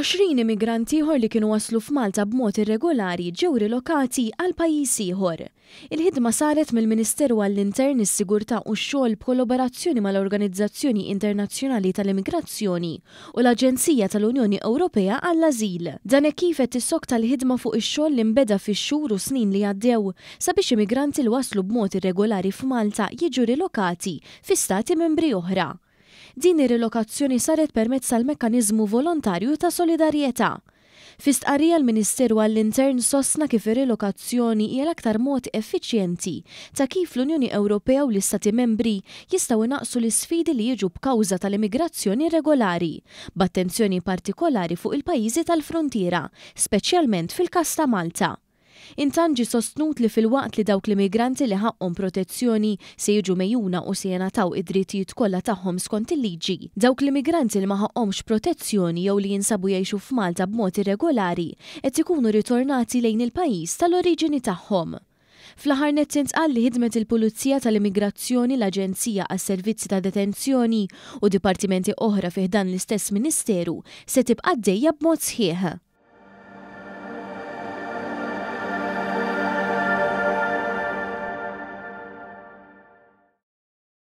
20 immigrant ieħor li kienu waslu f'Malta b'mod irregolari ġew rilokati għal pajjiż ieħor. Il-ħidma saret mill-Ministeru għall-Intern, is-Sigurtà u x-Xogħol b'kollaborazzjoni mal-Organizzazzjoni Internazzjonali tal-Immigrazzjoni u l-Aġenzija tal-Unjoni Ewropea għall-Ażil. Dan hekk kif qed tissokta l-ħidma fuq ix-xogħol li nbeda fix-xhur u snin li għaddew sabiex immigranti li waslu b'mod irregolari f'Malta jiġu rilokati fi stati membri oħra. Din ir-rilokazzjoni saret permezz tal-mekkaniżmu volontarju ta' solidarjetà. Fi stqarrija l-Ministeru għall-Intern sostna kif ir-rilokazzjoni hija l-aktar mod effiċjenti ta' kif l-Unjoni Ewropea u l-Istati Membri jistgħu jnaqqsu l-isfidi li jiġu b'kawża tal-immigrazzjoni irregolari, b'attenzjoni partikolari fuq il-pajjiżi tal-fruntiera, speċjalment fil-każ ta' Malta. Intant ġie sostnut li filwaqt li dawk l-immigranti li ħaqqhom protezzjoni se jiġu megħjuna u se jingħataw id-drittijiet kollha tagħhom skont il-liġi, dawk l-immigranti li ma ħaqqhomx protezzjoni jew li jinsabu jgħixu f'Malta b'mod irregolari qed ikunu ritornati lejn il-pajjiż tal-oriġini tagħhom. Fl-aħħar nett intqal li ħidmet il-Pulizija tal-Immigrazzjoni, l-Aġenzija għas-Servizzi ta' Detenzjoni u dipartimenti oħra fi ħdan l-istess Ministeru se tibqa' għaddejja b'mod sħiħ.